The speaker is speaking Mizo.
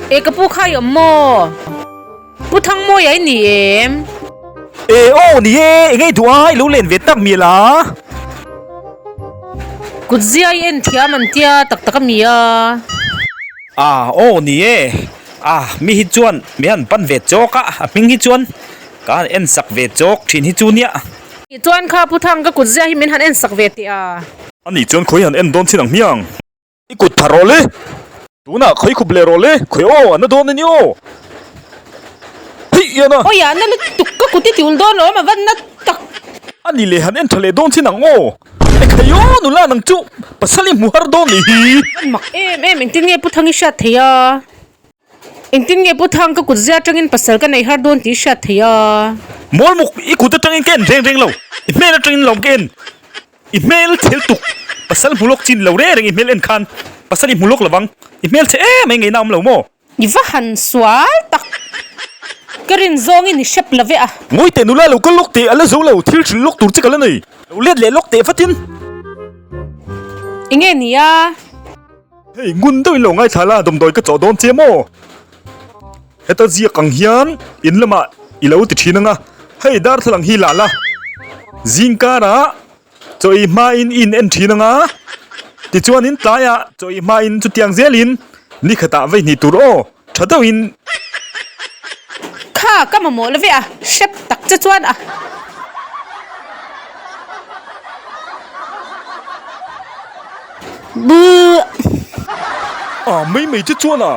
E ka pu kha i awm maw? Pu Thangmawia i ni em? E aw ni e, eng ei duh a, i lo len ve tak mial a. Kut zia i en thiam an tia tak tak a mi a. A aw ni e, a mi hi chuan mi han pan ve chawk a, a hming hi chuan ka han en sak ve chawk thin hi chu nia. Chuan kha Pu Thang ka kut zia hi min han en sak ve teh a. Ani chuan khawi han en dawn chin ang hmiang. I kut tha rawh le. Tunah khawi khup leh rawh le. Khawi aw, a na dawn a ni aw. Hei ian a. Awi a na lutuk ka kut i tiul dawn lo a ma van na tak. A ni leh han en tha leh dawn chin ang aw. E khai aw nula nang chu pasal i hmu har dawn ni hi. Van mak em em engtin nge Pu Thangi hriat thei a. Engtin nge Pu Thang ka kut zia atangin pasal ka nei har dawn tih i hriat thei a. Mawlmuk i kut atangin ka en reng reng lo. I hmel atangin lawm ka en. I hmel chhel tuk, pasal hmu lawk chin lo reng reng i hmel en khan pasal i hmu lawk lovang, i hmel chhe em ai ngaihna awm lo maw? I va han sual tak, ka rin zawngin i hrep lo ve a. Ngawi teh nula lo kal lawk teh a la zo lo, thil hrilh lawk tur che ka la nei. Lo let leh lawk teh vatin. Enge nia? Hei ngun deuhin lo ngaithla la, dawmdawi ka chawh dawn che maw? Heta ziak ang hian in lamah i lo ti thin ang a, hei darthlalang hi la la, zingkarah chaw ei hmain i in en thin ang a, tichuanin tlaiah chaw ei hmain chutiang zelin ni khatah vei hnih tur aw, tha deuhin. Kha ka mamawh lo ve a, hrep tak che chuan a. Buh. A mai mai che chuan a.